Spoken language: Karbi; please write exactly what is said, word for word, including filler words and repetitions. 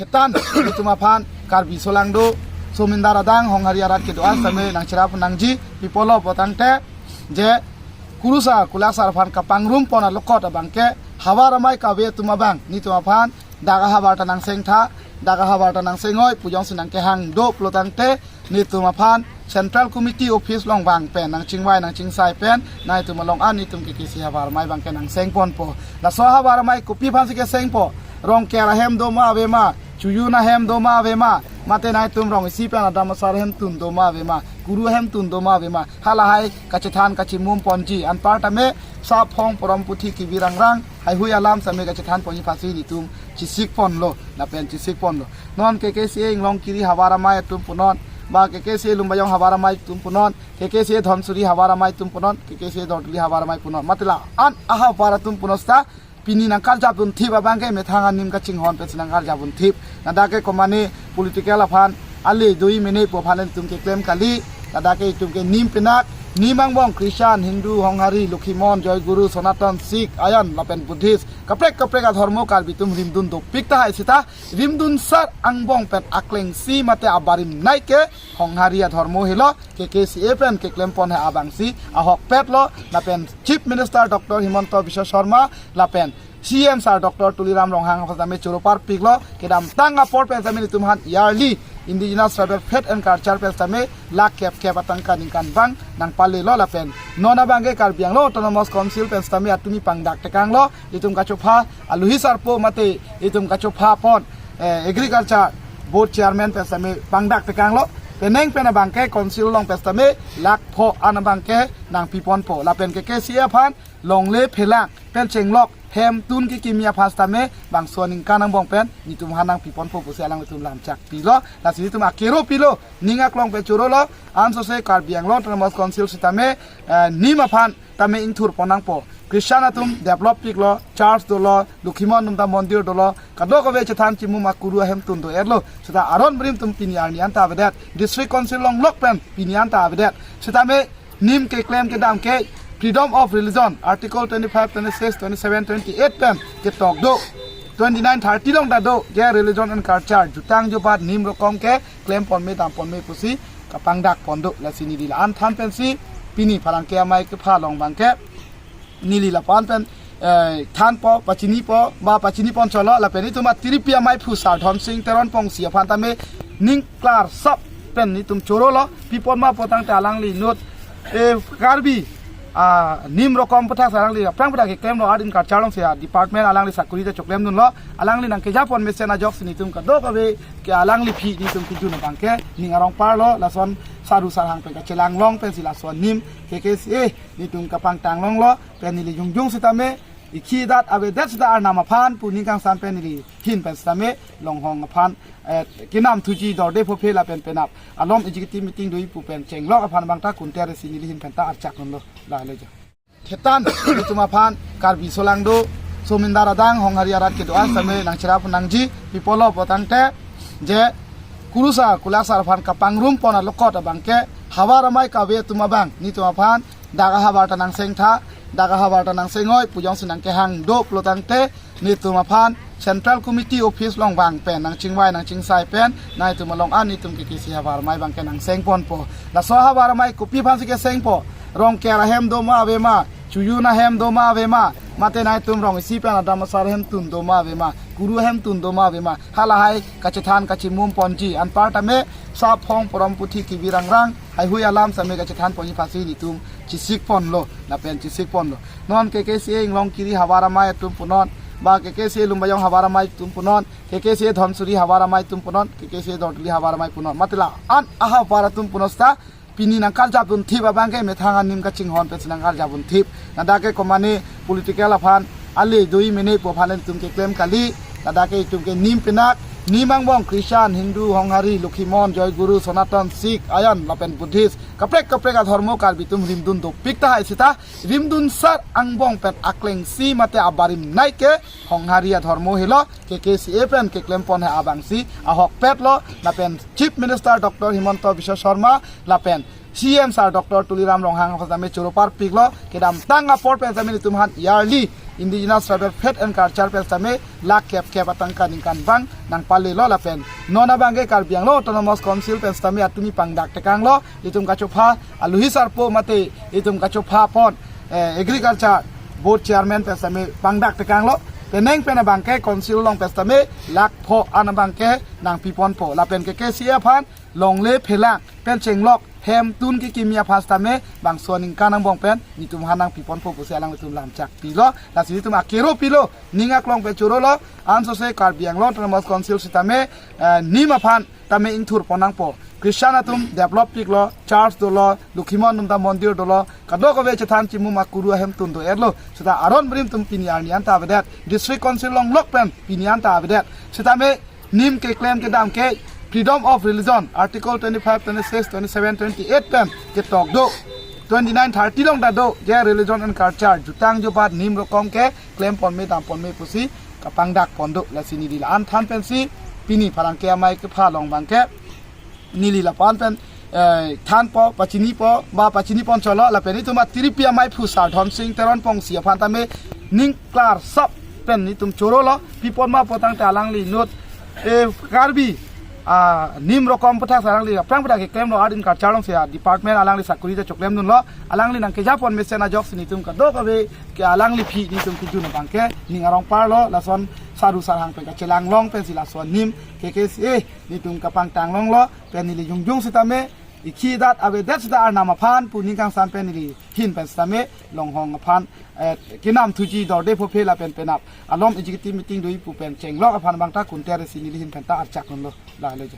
Thetan, netum aphan Karbi solangdo, somindar adang, Honghari arat kedo-an sitame nangcherap nangji, pipolo potangte, je kurusar, kulasar aphan kapangrum pon alokot abangke, havar amei kave atum abang, netum aphan, dak ahavar ta nangseng tha, dak ahavar ta nangseng oi, pu jongsi nangkehang do pulotangte, netum aphan, Central Committee Office along abang pen, nangchingvai, nangchingsai pen, nangtum along an, netum K K C havar amei abangke nangseng ponpo. Laso havar amei kopi aphansi kesengpo, Rongker ahem do ma ave ma, Chojun ahem do ma ave ma, mate nangtum rong isi pen adam asar ahemtun do ma ave ma, kuru ahemtun do ma ave ma, halahai kachethan kachimum ponji, anparta me saphong porom puthi kibi rangrang, haihui alam sitame kachethan ponji aphansi netum chesik ponlo, lapen chesik ponlo. Non K K C A Inglongkiri havar amei atum punon, ba K K C A Lumbajong havar amei atum punon, K K C A Dhansiri havar amei atum punon, K K C A Dorduli havar amei punon, mate la-an ahavar atum punon sita, pini nangkarjap dunthip abangke methang anim kachinghon pensi nangkarjap dunthip. Ladak ke komane political aphan ale dui mene pu aphan netum keklem kali. Ladak ke itum ke nim penak, nim angbong Christian, Hindu, Honghari, Lokhimon, Joy Guru, Sonaton, Sikh, Ayan, lapen Buddhist, kaprek kaprek adhormo Karbi atum rimdun dopik tahai sita, rimdun sar angbong pen aklengsi mate abarim nei ke Honghari adhormo helo, K K C A pen keklem pon hai abangsi ahokpet lo, lapen Chief Minister Doctor Himanta Biswa Sarma, lapen C M sir Doctor Tuliram Ronghang aphan sitame choro parpiklo, kedamtang apor pen sitame netum aphan yearly Indigenous Tribal Faith and Culture pen sitame lakh kep kep atangka ningkan abang nangpalelo, lapen non abangke Karbi Anglong Autonomous Council pen sitame atumi pangdak tekanglo, itum kachopha aluhi sarpo mate itum kachopha pon, eh, Agriculture Board Chairman pen sitame pangdak tekanglo, penang pen abangke Council along pen sitame lakh pho an abangke nangpi ponpo, lapen K K C A aphan longle phelang pen chenglok hemtun kekimi aphan sitame bangso aningkan angbong pen netum aphan nangpi ponpo pusi alanglitum lamchak pilo, lasi netum akero pilo, ning aklong pen chorolo, ansose Karbi Anglong Autonomous Council sitame, eh, nim aphan tame ingthur pon nangpo. Christian atum develop piklo, church dolo, Lokhimon atum ta mondir dolo, kadokave chethan chimum akuru ahemtun do-etlo, sita aron brim atum pini arni anta avedet, District Council along lok pen pini anta avedet, sitame nim keklem kedam ke Freedom of Religion, Article twenty-five, twenty-six, twenty-seven, twenty-eight pen ketok do, twenty-nine, thirty along ta do, ke Religion and Culture, jutang jubat nim rokom keklem ponme dam ponme pusi kapangdak pon do, lasi neli la-an than pensi pini pherangke amei kepha along abangke neli lapu-an pen, eh, thanpo, pachinipo, ba pachini pon cholo, lapen netum atiripi amei phu sar Dhonsing Teron Pongsi aphan tame ning klarsap pen netum chorolo, pi pon ma potangte alangli inut, eh, Karbi, ah, nim rokom aputhak si alangli aphrang aputhak keklemlo, Art and Culture alongsi a-department alangli sakuri ta choklemdunlo, alangli nangkeja pon mesen ajoksi netum kadokave ke alangli aphi netum kejun abangke ning arong parlo, lason saru sarhang pen kachelang long pensi lason nim K K C A netum kapangtang longlo, pen neli jongjong sitame, ikhi dat avedet sita arnam aphan pu ning kangsam pen neli hin pen sitame, longhong aphan, eh, kenam thuji dorde phophe lapen penap alom executive meeting do-i pu pen chenglok aphan abang ta kunter si neli hin pen ta archak dunlo, lahelo jo. Thetan, netum aphan Karbi solangdo, somindar adang, Honghari arat kedo-an sitame nangcherap nangji, pipolo potangte, je kurusar, kulasar aphan kapangrum pon alokot abangke, havar amei kave atum abang, netum aphan, dak ahavar ta nangseng tha, dak ahavar ta nangseng oi, pu jongsi nangkehang do pulotangte, netum aphan Central Committee Office along abang pen, nangchingvai, nangchingsai pen, nangtum along an netum K K C havar amei abangke nangseng ponpo. Laso havar amei kopi aphansi kesengpo, Rongker ahem do ma ave ma, Chojun ahem do ma ave ma, mate nangtum rong isi pen adam asar ahemtun do ma ave ma, kuru ahemtun do ma ave ma, halahai kachethan kachimum ponji, anparta me saphong porom puthi kibi rangrang, haihui alam sitame kachethan ponji aphansi netum chesik ponlo, lapen chesik ponlo. Non K K C A Inglongkiri havar amei atum punon, ba K K C A Lumbajong havar amei atum punon, K K C A Dhansiri havar amei atum punon, K K C A Dorduli havar amei punon, mate la-an ahavar atum punon sita pini nangkarjap dunthip abangke methang anim kachinghon pensi nangkarjap dunthip. Ladak ke komane political aphan ale dui mene pu aphan netum keklem kali. Ladak ke itum ke nim penak, nim angbong Christian, Hindu, Honghari, Lokhimon, Joy Guru, Sonaton, Sikh, Ayan, lapen Buddhist, kaprek kaprek adhormo Karbi atum rimdun dopik tahai sita, rimdun sar angbong pen aklengsi mate abarim nei ke Honghari adhormo helo, K K C A pen keklem pon hai abangsi ahokpet lo, lapen Chief Minister Doctor Himanta Biswa Sarma, lapen C M sir Doctor Tuliram Ronghang aphan sitame choro parpiklo, kedamtang apor pen sitame netum aphan yearly Indigenous Tribal Faith and Culture pen sitame lakh kep kep atangka ningkan bang nangpalelo lapen non abangke Karbi Anglong Autonomous Council pen sitame atumi pangdak tekanglo, itum kachopha aluhi sarpo mate itum kachopha pon, eh, Agriculture Board Chairman pen sitame pangdak tekanglo. Penang pen abangke council along pen sitame lakh pho an abangke nangpiponpo lapen K K C A aphan longle phelang pen chenglok hemtun kekimi aphan sitame bangso aningkan angbong pen netum aphan nangpiponpo pusi alanglitum lamchak pilo. Lasi netum akero pilo, ning aklong pen chorolo. Ansose Karbi Anglong Autonomous Council sitame, eh, NIM aphan tame ingthurpon nangpo. Christian atum develop piklo, church dolo, Lokhimon atum ta mondir dolo, kadokave chethan chimum akuru ahemtun do-etlo. Seta aron brim atum pini arni anta avedet, District Council along lok pen pini anta avedet. Sitame NIM keklem kedam ke freedom of religion, Article twenty-five, twenty-six, twenty-seven, twenty-eight pen ketok do. Twenty-nine, thirty along ta do, je religion and culture jutang jubat NIM rokom ke klemponme damponme pusi kapangdakpon do. Lasi neli la-an than pensi pini pherangke amei kepha along abangke neli lapu-an pen, eh, thanpo, pachinipo, ba pachinipon cholo, lapen itum atiripi amei phu Sar Dhonsing Teronpong si aphan tame ning klarsap pen itum chorolo, pipon ma pu tangte alangli inut, eh, Karbi, ah, NIM rokom aputhak alangli aphrang aputhak keklemlo, Art and Culture alongsi a-department alangli sakuri ta choklemdunlo, alangli nangkejapon mesen ajoksi netum kadokave ke alangli aphi netum kejun abangke ning arong parlo, lason saru sarhang pen kachelang long pensi lason NIM K K C A netum kapangtang longlo, pen neli jongjong sitame, ikhi dat avedet sita Arnam aphan pu ning kangsam pen neli ahin pen sitame longhong aphan, eh, kenam thuji dorde phophe lapen penap alom executive meeting do-i pu pen chenglok aphan abang ta kunter si neli ahin pen ta archak dunlo. La lejo.